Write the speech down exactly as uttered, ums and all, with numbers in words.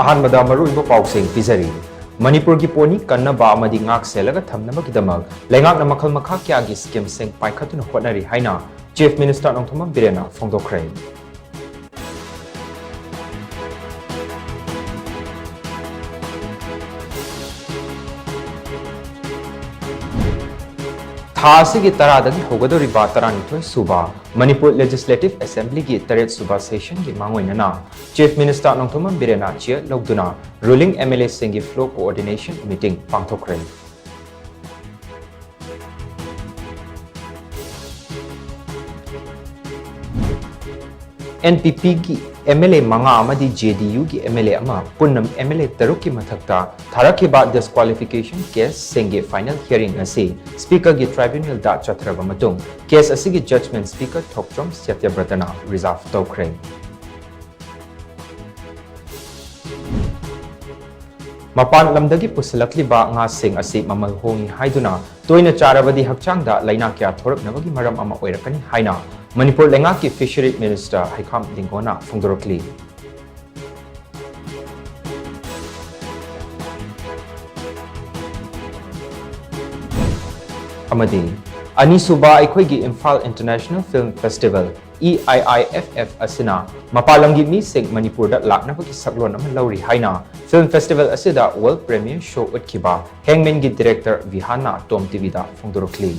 ꯑꯍꯥꯟꯕꯗ ꯃꯔꯨꯑꯣꯏꯕ ꯄꯥꯎꯁꯤꯡ ꯄꯤꯖꯔꯤ꯫ ꯃꯅꯤꯄꯨꯔꯒꯤ ꯄꯣꯅꯤ ꯀꯟꯅꯕ ꯑꯃꯗꯤ ꯉꯥꯛ ꯁꯦꯜꯂꯒ ꯊꯝꯅꯕꯒꯤꯗꯃꯛ ꯂꯩꯉꯥꯛꯅ ꯃꯈꯜ ꯃꯈꯥ ꯀꯌꯥꯒꯤ scheme ꯁꯤꯡ ꯄꯥꯏꯈꯠꯇꯨꯅ ꯍꯣꯠꯅꯔꯤ ꯍꯥꯏꯅ Chief Minister ꯅꯣꯡꯊꯣꯝꯕꯝ ꯕꯤꯔꯦꯟꯅ ꯐꯣꯡꯗꯣꯛꯈ꯭ꯔꯦ꯫ ꯊꯥ ꯑꯁꯤꯒꯤ ꯇꯔꯥꯗꯒꯤ ꯍꯧꯒꯗꯧꯔꯤꯕ ꯇꯔꯥꯅꯤꯊꯣꯏ ꯁꯨꯕ ꯃꯅꯤꯄꯨꯔ Legislative Assembly ꯒꯤ ꯇꯔꯦꯠ ꯁꯨꯕ session ꯒꯤ ꯃꯥꯡꯑꯣꯏꯅꯅ Chief Minister ꯅꯣꯡꯊꯣꯝꯕꯝ ꯕꯤꯔꯦꯟꯅ chair ꯂꯧꯗꯨꯅ ruling M L A ꯁꯤꯡꯒꯤ floor coordination meeting ꯄꯥꯡꯊꯣꯛꯈ꯭ꯔꯦ꯫ N P P ꯒꯤ M L A ꯃꯉꯥ ꯑꯃꯗꯤ J D U ꯒꯤ M L A ꯑꯃ, ꯄꯨꯟꯅ M L A ꯇꯔꯨꯛꯀꯤ ꯃꯊꯛꯇ ꯊꯥꯔꯛꯈꯤꯕ disqualification case ꯁꯤꯡꯒꯤ final hearing ꯑꯁꯤ Speaker ꯒꯤ tribunal ꯗ ꯆꯠꯊꯔꯕ ꯃꯇꯨꯡ, case ꯑꯁꯤꯒꯤ judgment Speaker ꯊꯣꯛꯆꯣꯝ ꯁꯇ꯭ꯌꯕ꯭ꯔꯇꯅ reserve ꯇꯧꯈ꯭ꯔꯦ꯫ ꯃꯄꯥꯟ ꯂꯝꯗꯒꯤ ꯄꯨꯁꯤꯜꯂꯛꯂꯤꯕ ꯉꯥꯁꯤꯡ ꯑꯁꯤ ꯃꯃꯜ ꯍꯣꯡꯉꯤ ꯍꯥꯏꯗꯨꯅ ꯇꯣꯏꯅ ꯆꯥꯔꯕꯗꯤ ꯍꯛꯆꯥꯡꯗ ꯂꯥꯏꯅꯥ ꯀꯌꯥ ꯊꯣꯔꯛꯅꯕꯒꯤ ꯃꯔꯝ ꯑꯃ ꯑꯣꯏꯔꯛꯀꯅꯤ ꯍꯥꯏꯅ ꯃꯅꯤꯄꯨꯔ ꯂꯩꯉꯥꯛꯀꯤ Fishery Minister ꯍꯩꯈꯥꯝ ꯂꯤꯡꯒꯣꯟꯅ ꯐꯣꯡꯗꯣꯔꯛꯂꯤ꯫ ꯑꯃꯗꯤ ꯑꯅꯤꯁꯨꯕ ꯑꯩꯈꯣꯏꯒꯤ Imphal International Film Festival, E I I F F, ꯑꯁꯤꯅ ꯃꯄꯥꯟ ꯂꯝꯒꯤ ꯃꯤꯁꯤꯡ ꯃꯅꯤꯄꯨꯔꯗ ꯂꯥꯛꯅꯕꯒꯤ ꯁꯛꯂꯣꯟ ꯑꯃ ꯂꯧꯔꯤ ꯍꯥꯏꯅ film festival ꯑꯁꯤꯗ world premiere show ꯎꯠꯈꯤꯕ Hangman ꯒꯤ director ꯚꯤꯍꯥꯟꯅ Tom T V ꯗ ꯐꯣꯡꯗꯣꯔꯛꯂꯤ꯫